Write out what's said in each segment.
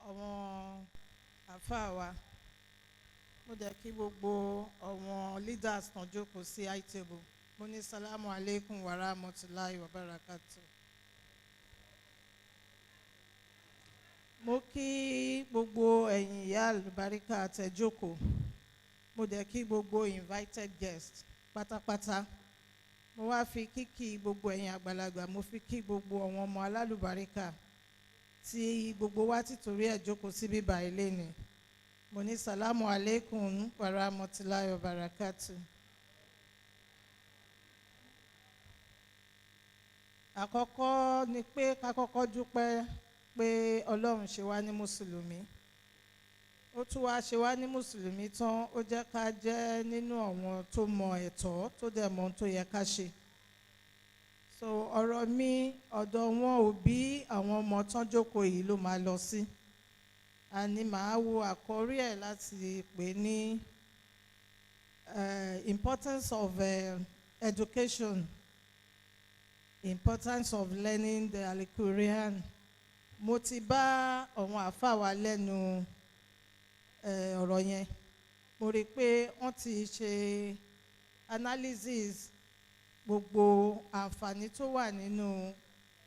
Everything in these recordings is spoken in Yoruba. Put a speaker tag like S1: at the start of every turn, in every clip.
S1: Àwọn àfáà wa, mo dẹ̀ kí gbogbo àwọn leaders tán jókòó sí high table. Mo ní salamu alaikum wa rahmatulahi wa barakatu. Mo kí gbogbo ẹ̀yin ìyá àlùbáríkà àtẹ̀jókòó. Mo dẹ̀ kí gbogbo invited guest pátápátá. Mo wá fi kíkí gbogbo ẹ̀yin àgbàlagbà, mo fi kí gbogbo àwọn ọmọ alálùbáríkà tí gbogbo wa ti torí ẹ̀ jókòó síbí báyìí lénìí. Mo ní salamu alaikum wa rahmatulahi wa barakatu. Àkọ́kọ́ ni pé ká kọ́kọ́ dúpẹ́ pé Ọlọ́run ṣe wá ní Mùsùlùmí. Ó tún wá ṣe wá ní Mùsùlùmí tán, ó jẹ́ ká jẹ́ nínú àwọn tó mọ ẹ̀tọ́, tó dẹ̀ mọ ohun tó yẹ ká ṣe. So ọ̀rọ̀ mi, ọ̀dọ̀ wọn òbí àwọn ọmọ tán jókòó yìí ló máa lọ sí. Àní màá wo àkórí ẹ̀ láti pè ní importance of education, importance of learning the Al-Quran. Mo ti bá àwọn àáfàá wa lẹ́nu ọ̀rọ̀ yẹn. Mo rí i pé wọ́n ti ṣe analysis gbogbo àǹfààní tó wà nínú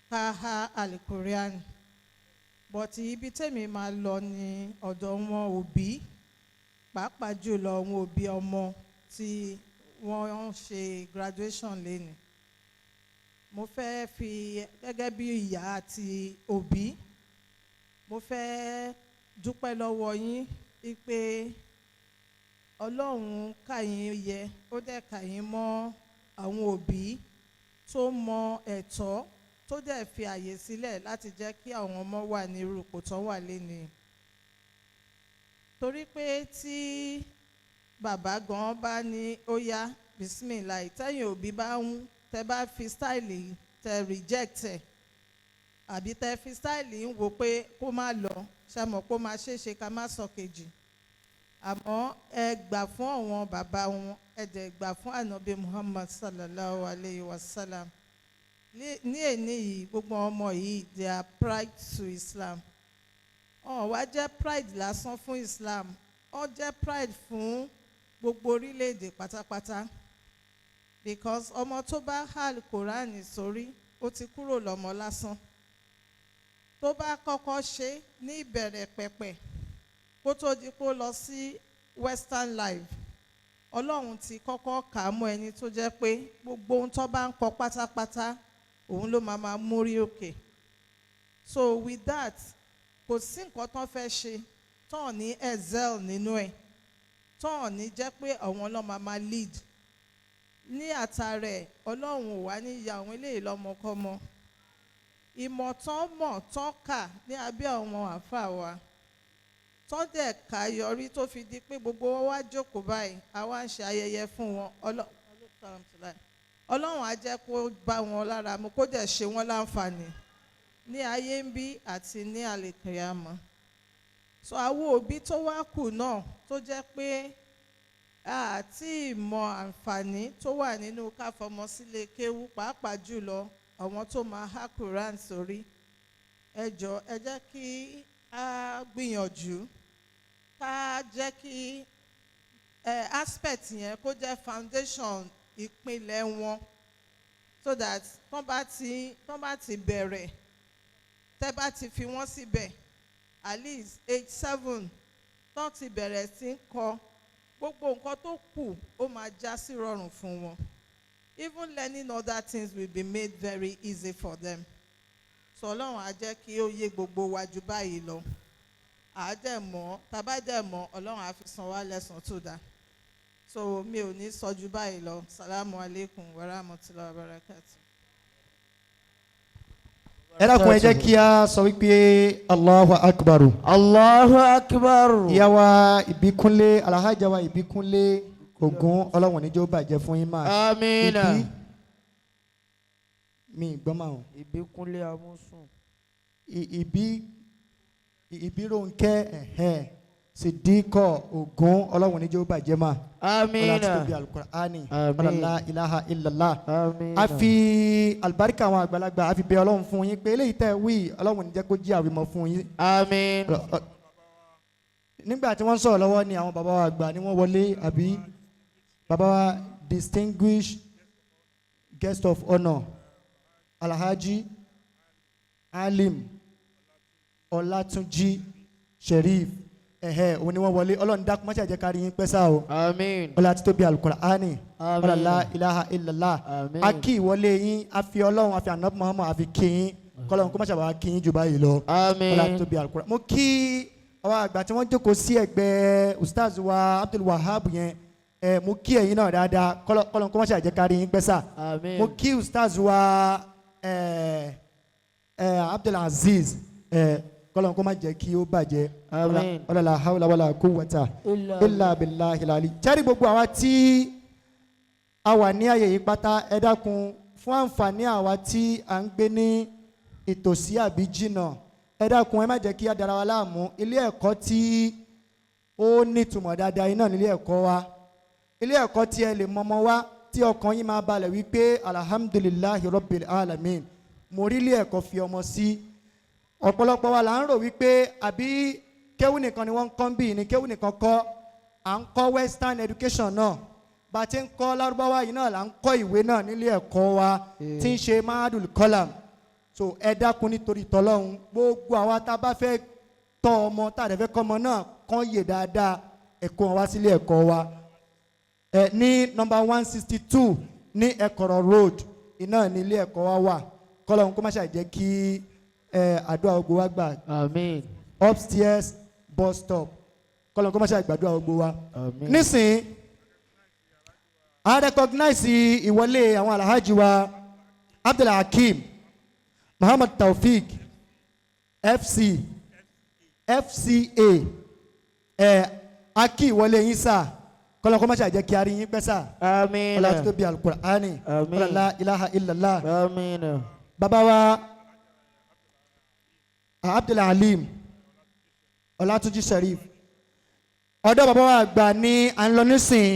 S1: káhá Al-Quran. But ibi tèmi máa lọ ní ọ̀dọ̀ wọn òbí, pàápàá jùlọ àwọn òbí ọmọ tí wọ́n ń ṣe graduation lénìí. Mo fẹ́ fi gẹ́gẹ́ bí ìyá àti òbí, mo fẹ́ dúpẹ́ lọ́wọ́ yín wípé Ọlọ́run kà yín yẹ, ó dẹ̀ kà yín mọ́ àwọn òbí tó mọ ẹ̀tọ́, tó dẹ̀ fi àyè sílẹ̀ láti jẹ́ kí àwọn ọmọ wà ní irú ipò tó wà lénìí. Torí pé tí bàbá gan bá ní ó yá bismillah, tẹ́yìn òbí bá ń tẹ́ bá fi style tẹ́ reject ẹ̀, àbí tẹ́ fi style ń wo pé kó má lọ, ṣe mọ̀ pé ó máa ṣeé ṣe ká má sọ kejì. Àmọ́ ẹ gbà fún àwọn bàbá wọn, ẹ dẹ̀ gbà fún Ànábì Muhammad sallallahu alayhi wa sallam. Ní èní yìí, gbogbo ọmọ yìí, they are pride to Islam. Wọ́n wá jẹ́ pride lásán fún Islam, wọ́n jẹ́ pride fún gbogbo orílẹ̀-èdè pátápátá. Because ọmọ tó bá há Al-Quran sórí, ó ti kúrò lọ́mọ lásán. Tó bá kọ́kọ́ ṣe ní ìbẹ̀rẹ̀ pẹ̀pẹ̀ kó tó di kó lọ sí Western life, Ọlọ́run ti kọ́kọ́ kà á mọ́ ẹni tó jẹ́ pé gbogbo ohun tó bá ń kọ pátápátá, òun ló máa máa mórí òkè. So with that, kò sí nǹkan tán fẹ́ ṣe tán ní excel nínú ẹ̀, tán ní jẹ́ pé àwọn ló máa máa lead. Ní àtàrẹ̀, Ọlọ́run ò wá ní ya àwọn eléyìí lọ́mọkọ́mọ. Ìmọ̀ tán mọ̀ tán kà ní abẹ́ àwọn àáfàá wa, tán dẹ̀ ká yọrí tó fi di pé gbogbo wọn wá jókòó báyìí, a wá ń ṣe ayẹyẹ fún wọn. Ọlọ́run á jẹ́ kó bá wọn lára mu, kó dẹ̀ ṣe wọ́n láǹfààní ní ayé ń bí àti ní àlìkìyámọ̀. So àwọn òbí tó wá kù náà tó jẹ́ pé a ti mọ àǹfààní tó wà nínú ká fọmọ sílé kéwú, pàápàá jùlọ àwọn tó máa há Quran sórí. Ẹ jọ̀ọ́, ẹ jẹ́ kí a gbìyànjú ká jẹ́ kí aspect yẹn kó jẹ́ foundation ìpìlẹ̀ wọn, so that tán bá ti bẹ̀rẹ̀, tẹ́ bá ti fi wọ́n síbẹ̀ at least age 7, tán ti bẹ̀rẹ̀ sí ń kọ gbogbo nǹkan tó kù, ó máa já sí rọrùn fún wọn. Even learning other things will be made very easy for them. So Ọlọ́run á jẹ́ kí ó yé gbogbo wa ju báyìí lọ. À á dẹ̀ mọ̀, tá bá dẹ̀ mọ̀, Ọlọ́run á fi san wá lẹ́san tó dáa. So mi ò ní sọ ju báyìí lọ. Salamu alaikum wa rahmatullahi wa barakatuh.
S2: Ẹ dákun, ẹ jẹ́ kí a sọ wípé Allahu Akbar.
S3: Allahu Akbar.
S2: Ìyá wa Ìbíkúnlé, Alhaja wa Ìbíkúnlé Ògún, Ọlọ́run níjó bàjẹ́ fún yín máa.
S3: Amina.
S2: Ìbí mi gbọ́n máa hàn.
S3: Ìbíkúnlé Amúsùn.
S2: Ìbí Ìbírónkẹ́ ẹ̀hẹ́n. Sidikọ Ogun Ọlọ́run níjẹ́ ó bàjẹ́ mà.
S3: Amina.
S2: Ọlá títóbi Alukur'ani.
S3: Àmín.
S2: Ọlá ilaha illallah.
S3: Amina.
S2: A fi alibarika àwọn àgbàlagbà a fi bẹ Ọlọ́run fún yín pé eléyìí tẹ́ wí Ọlọ́run ní jẹ́ kó jí àwìmọ̀ fún yín.
S3: Àmín.
S2: Nígbà tí wọ́n sọ̀rọ̀ lọ́wọ́ ni àwọn bàbá wa àgbà ni wọ́n wọlé àbí bàbá wa distinguished guest of honour Alhaji Alim Ọlátúnjí Sheriff ẹ̀hẹ́ òun ni wọ́n wọlé. Ọlọ́run dákun má ṣe jẹ́ ká rí yín pẹ́ sá o.
S3: Àmín.
S2: Ọlá títóbi Alukur'ani.
S3: Àmín.
S2: Ọlá la ilaha illallah.
S3: Àmín.
S2: A kí ìwọlé yín, a fi Ọlọ́run, a fi ànábì Muhammad, a fi kí yín, kọ́lọ́run kó má ṣàbàwá kí yín jù báyìí lọ.
S3: Àmín.
S2: Ọlá títóbi Alukur'ani. Mo kí àwọn àgbà tí wọ́n jókòó sí ẹ̀gbẹ́ ustaz wa Abdul Wahab yẹn, ẹ mo kí ẹ̀yin náà dáadáa, kọ́lọ́run kó má ṣàjẹ́ ká rí yín pẹ́ sà.
S3: Àmín.
S2: Mo kí ustaz wa ẹ ẹ Abdul Aziz, ẹ kọ́lọ́run kó má jẹ́ kí ó bàjẹ́.
S3: Àmín.
S2: Ọlá la hawla wala quwwata illa billahi lali. Jẹ́rìí gbogbo àwa tí a wà ní àyè yìí pátá, ẹ dákun, fún àǹfààní àwa tí à ń gbé ní ìtòsí àbí jìnnà, ẹ dákun, ẹ má jẹ́ kí a dára wa láàmú. Ilé ẹ̀kọ́ tí ó nítumọ̀ dáadáa iná nílé ẹ̀kọ́ wa, ilé ẹ̀kọ́ tí ẹ lè mọmọ wá tí ọkàn yín máa balẹ̀ wípé alhamdulillahi rabbil alamin, mo rí ilé ẹ̀kọ́ fi ọmọ sí. Ọ̀pọ̀lọpọ̀ wa là ń rò wípé àbí kéwù nìkan ni wọ́n ń kọ́ ń bì ní kéwù nìkan kọ́, à ń kọ́ western education náà. Bá a ti ń kọ́ lárúbáwá yìí náà là ń kọ́ ìwé náà nílé ẹ̀kọ́ wa tí ń ṣe mahadul kolam. So ẹ dákun nítorí tọlọ́hun, gbogbo àwa tá a bá fẹ́ tọ́ ọmọ tá a dẹ̀ fẹ́ kọ́ ọmọ náà kán yè dáadáa, ẹ̀kọ́ wọn wá sílé ẹ̀kọ́ wa ẹ ní nọ́mbà 162 ní Ẹ̀kọ̀rọ̀ road, iná ní ilé ẹ̀kọ́ wa wà. Kọ́lọ́hun kó má ṣàì jẹ́ kí ẹ àdúrà gbogbo wa gbà.
S3: Àmín.
S2: Upstairs bus stop. Kọ́lọ́hun kó má ṣàì gbàdúrà gbogbo wa.
S3: Àmín.
S2: Nísìnyí, a recognize ìwọlé àwọn alhaji wa Abdulhakeem Muhammad Taofik FC FCA. Ẹ a kí ìwọlé yín sà, kọ́lọ́hun kó má ṣàì jẹ́ kí a rí yín pẹ́ sà.
S3: Àmín.
S2: Ọlá títóbi Alukur'ani.
S3: Àmín.
S2: Ọlá la ilaha illallah.
S3: Àmín.
S2: Bàbá wa Abdulhalim Ọlátúnjí Sheriff, ọ̀dọ̀ bàbá wa àgbà ní à ń lọ nísìnyí.